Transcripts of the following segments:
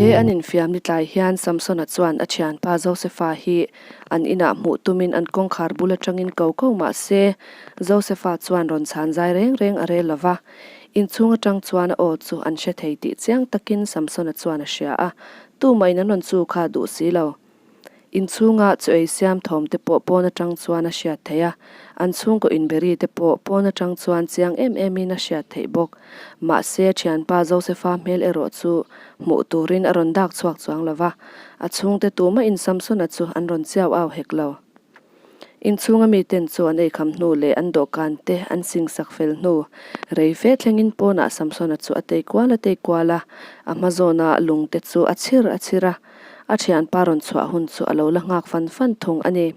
He an infiam ni tlai hian Samsona chuan a thianpa Josefa hi an inah hmuh tumin an kawngkhar bul atangin ko ko mah se, Josefa chuan rawn chhan zai reng reng a rel lo va. Inchhung atang chuan a aw chu an hre thei tih chiang takin Samsona chuan a hria a, tumahin an rawn chu kha duh si lo. Inchhunga chu ei siam thawm te pawh pawn atang chuan a hriat theih a, an chhungkaw inberi te pawh pawn atang chuan chiang em emin a hriat theih bawk. Mahse, thianpa Josefa hmel erawh chu hmuh turin a rawn dak chhuak chuang lo va, a chhungte tumahin Samsona chu an rawn chiau au hek lo. Inchhunga miten chu an eikham hnu leh an dawhkan te an singsak fel hnu rei fe thlengin pawnah Samsona chu a tei kual a tei kual a, a hma zawna lung te chu a chhir a chhir a, a thianpa rawn chhuah hun chu a lo la nghak fan fan thung a ni.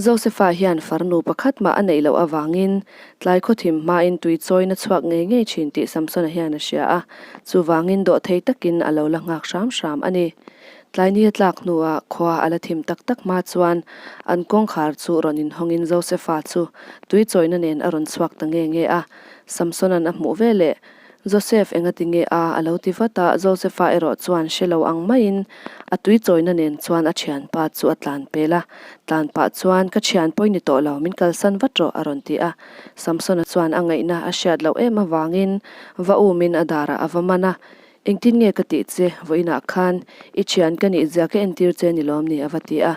Josefa hian farnu pakhat mah a neih loh avangin tlai khawthim hmain tui chawina chhuak ngei ngei thin tih Samsona hian a hria a, chuvangin dawhthei takin a lo la nghak hram hram a ni. Tlaini a tlak hnuah khua a la thim tak tak hma chuan an kawngkhar chu rawn inhawngin Josefa chu tui chawina nen a rawn chhuak ta nge nge a. Samsona'n a hmuh veleh, Josef engati nge a? a lo ti vat a, Josefa erawh chuan hre lo ang maiin a tui chawina nen chuan a thianpa chu a tlan pel a. Tlan pah chuan, Ka thian pawi ni tawh lo, min kalsan vat rawh, a rawn ti a. Samsona chuan a ngaihna a hriat loh em avangin va umin a darah a va man a. Engtin nge ka tih che? Vawiinah khan i thian ka nih zia ka entir che ni lawm ni? a va ti a.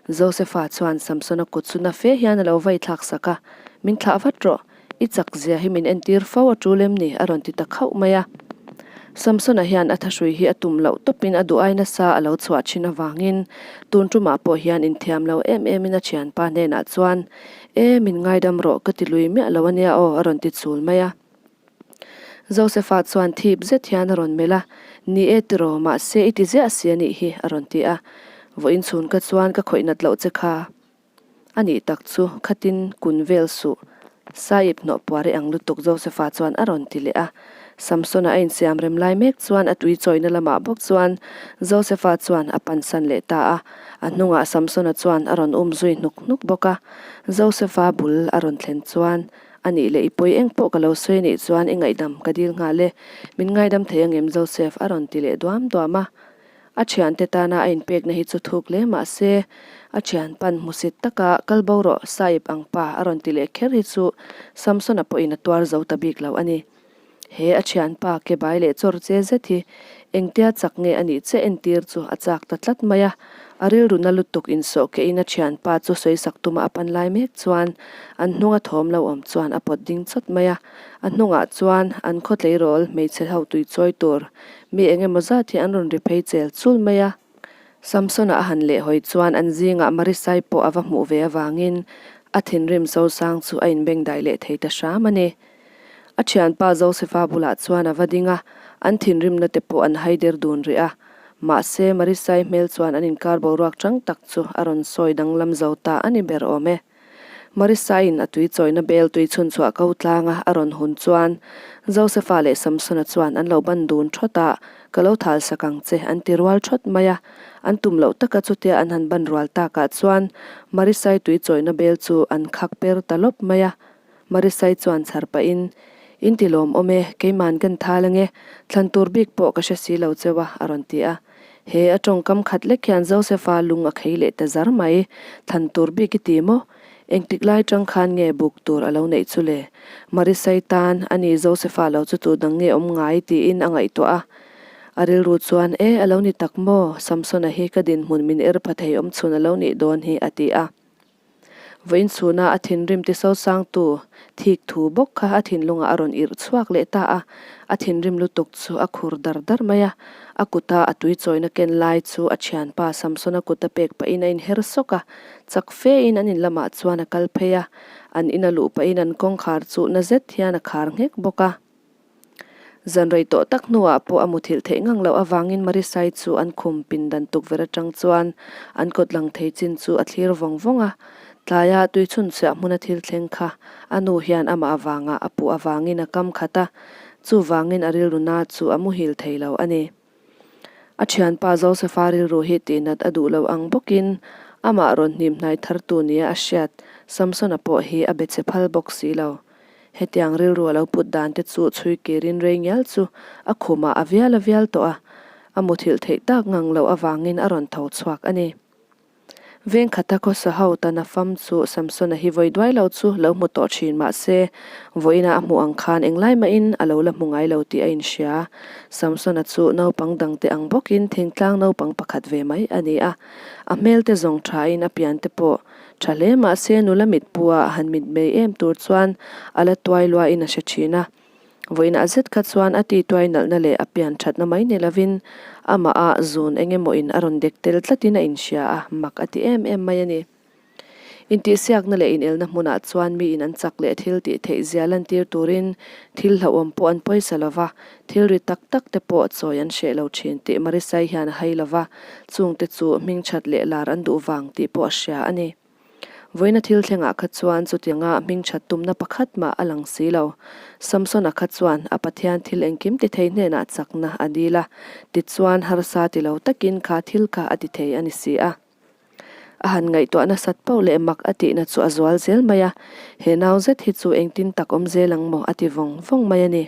Josefa chuan Samsona kut chu na fe hian a lo vai thlak sak a, Min thlah vat rawh, i chak zia hi min entir fo a tul em ni? a rawn ti ta khauh mai a. Samsona hian a thahrui hi a tum loh tawpin a duh ai nasa a lo chhuah thin avangin tun tumah pawh hian inthiam lo em emin a thianpa hnenah chuan, E, min ngaidam rawh ka ti lui miah lo ania aw a rawn ti chul mai a. Josefa chuan thip zet hian a rawn melh a, Ni e tiraw, mahse i ti ziah si a nih hi, a rawn ti a. Vawiin chhun ka chuan ka khawih nat loh che kha. A nih tak chu, khatin kun vel suh. Saiip hnawh puar i ang lutuk Josefa chuan a rawn ti leh a. Samsona a insiam rem lai mek chuan a tui chawina lamah bawk chuan Josefa chuan a pansan leh ta a. A hnungah Samsona chuan a rawn um zui hnuk hnuk bawk a. Josefa bul a rawn thlen chuan A nih leh i pawi eng pawh ka lo sawi anih chuan i ngaihdam ka dil nghal e, min ngaidam thei angem Joseph a rawn ti leh duam duam a. A thiante tana a inpekna hi chu thuk hle mah se, a thian pan hmusit taka kal bo rawh Sahib ang pa a rawn ti leh kher hi chu Samsona pawhin a tuar zo ta bik lo a ni. He a thianpa ke bai leh chawr che zet hi engtia chak nge a nih che entir chu a chak ta tlat mai a, a rilru na lutuk insawh kehin a thianpa chu sawisak tuma a pan lai mek chuan an hnunga thawm lo awm chuan a pawt ding chawt mai a, a hnungah chuan an khaw tleirawl hmeichhe ho tui chawi tur mi eng emaw zat hi an rawn ri phei chel chul mai a. Samsona a han lehhawi chuan an zingah Marisai pawh a va hmuh ve avangin a thinrim sosang chu a inbengdai leh thei ta hram a ni. A thianpa Josefa bulah chuan a va ding a, an thinrimna te pawh an hai der dun rih a. Mahse, Marisai hmel chuan an inkar boruak chang tak chu a rawn sawi danglam zo ta a ni ber awm e. Marisaiin a tui chawina bel tui chhun chhuah ko tlanga a rawn hun chuan Josefa leh Samsona chuan an lo ban dun thawt a, Ka lo thal sak ang che an ti rual thawt mai a. An tum loh taka chutia an han ban rual takah chuan Marisai tui chawina bel chu an khak per ta lawp mai a. Marisai chuan chhar pahin, In ti lawm awm e, keiman kan thal ange, thlan tur bik pawh ka hre si lo cheu a, a rawn ti a. He a tawngkam khat lek hian Josefa lung a khei leh ta zar mai, thlan tur bik i ti maw? Engtik lai tang khan nge buk tur a lo neih chu le? Marisai tan, a ni Josefa lo chu tu dang nge awm ngai tiin a ngaihtuah a. A rilru chuan, E, a lo ni tak maw? Samsona hi ka dinhmun min er pha thei awm chhun a lo nih dawn hi, a ti a. Vawiin chhuna a thinrim ti sosangtu thik thu bawk kha a thinlungah a rawn irh chhuak leh ta a, a thinrim lutuk chu a khur dar dar mai a. A kuta a tui chawina ken lai chu a thianpa Samsona kut a pek pahin a inher sawk a, chak fein an in lamah chuan a kal phei a, an ina luh pahin an kawngkhar chu na zet hian a khar nghek bawk a. Zan rei tawh tak hnuah pawh a muthilh theih ngang loh avangin Marisai chu an khum pindan tukverh atang chuan an kawt lang thei chin chu a thlir vawng vawng a. Tlaia tui chhunchhiah hmuna thil thleng kha a nu hian amah avanga a puh avangin a kam khat a, chuvangin a rilru na chu a muhil thei lo a ni. A thianpa Josefa rilru hi tihnat a duh lo ang bawkin amah rawn hnim hnai thartu nia a hriat Samsona pawh hi a be che phal bawk si lo. Hetiang rilru a lo put dan te chu chhui kirin rei ngial chu a khumah a vial a vial tawh a. A muthilh theih tak ngang loh avangin a rawn tho chhuak a ni. Veng khata khawsa ho tana fam chu Samsona hi vawi duai lo chu lo hmu tawh thin mah se, vawiina a hmuh ang khan englai mahin a lo la hmu ngai lo tih a inhria. Samsona chu naupang dangte ang bawkin thingtlang naupang pakhat ve mai a ni a. A hmel te zawng thain a pian te pawh tha hle mah se nula mit pua han mit mei em tur chuan a la tuai luain a hre thin a. Vawiinah zet kha chuan a tituai nalhna leh a pian thatna mai ni lovin amah ah zun eng emaw in a rawn dek tel tlatin a inhria a, mak a ti em em mai a ni. Intihsiakna leh inelna hmunah chuan miin an chak leh thil tih theih zia lantir turin thil hlauhawm pawh an pawisa lo va, thil ri tak tak te pawh chawi an hreh lo thin tih Marisai hian a hai lo va, chungte chu hmingthat leh lar an duh vang tih pawh a hria a ni. Vawiina thil thlengah kha chuan chutianga hmingthat tumna pakhat mah a lang si lo. Samsona kha chuan a Pathian thil engkim ti thei hnenah chakna a dil a, tichuan harsa ti lo takin kha thil kha a ti thei a ni si a. A han ngaihtuah nasat pauh leh mak a tihna chu a zual zel mai a, he nau zet hi chu engtin tak awm zel ang maw a ti vawng vawng mai a ni.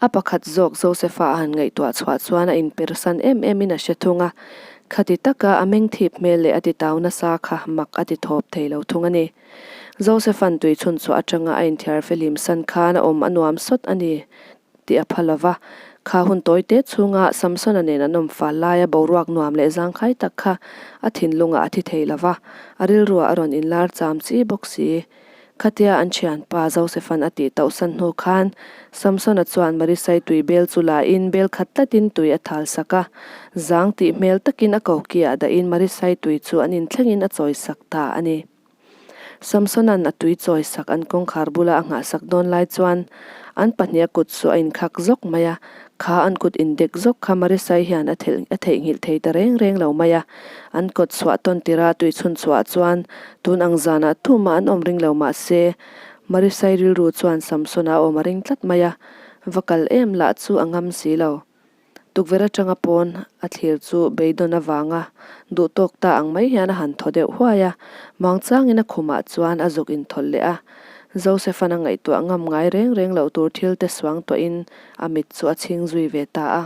A pakhat zawk Josefa a han ngaihtuah chhuah chuan a inpersan em emin a hre thung a, khati taka a meng thip hmel leh a ti tau nasa kha mak a ti thawp thei lo thung a ni. Josepha'n tui chhun chhuah atanga a inthiar fihlim san khan a awm a nuam sawt a ni tih a pha lo va, kha hun tawi te chhunga Samsona nen an awm fal laia boruak nuam leh zangkhai tak kha a thinlungah a thi thei lo va, a rilruah a rawn inlar cham chi bawk si. Khatia an thianpa Josepha'n a tih tauhsan hnu khan Samsona chuan Marisai tui bel chu la in bel khat tlatin tui a thal sak a. Zang tih hmel takin a kokiah dahin Marisai tui chu an inthlengin a chawi sak ta a ni. Samsona'n a tui chawi sak an kawngkhar bula a nghah sak dawn lai chuan an pahniha kut chu a inkhak zawk mai a, kha an kut indek zawk kha Marisai hian a theihnghilh thei ta reng reng lo mai a. An kawt chhuah tawn tirah tui chhun chhuah chuan tun ang zanah tumah an awm ring lo mah se, Marisai rilru chuan Samsona a awm a ring tlat mai a, va kal em lah chu a ngam si lo. Tukverh atanga pawn a thlir chu beidawn avanga duh tawk ta ang mai hian a han thaw deuh huai a, muangchangin a khumah chuan a zuk inthawlh leh a. Joseph-a'n a ngaihtuah ngam ngai reng reng loh tur thil te suang tuahin a mit chu a chhing zui ve ta a.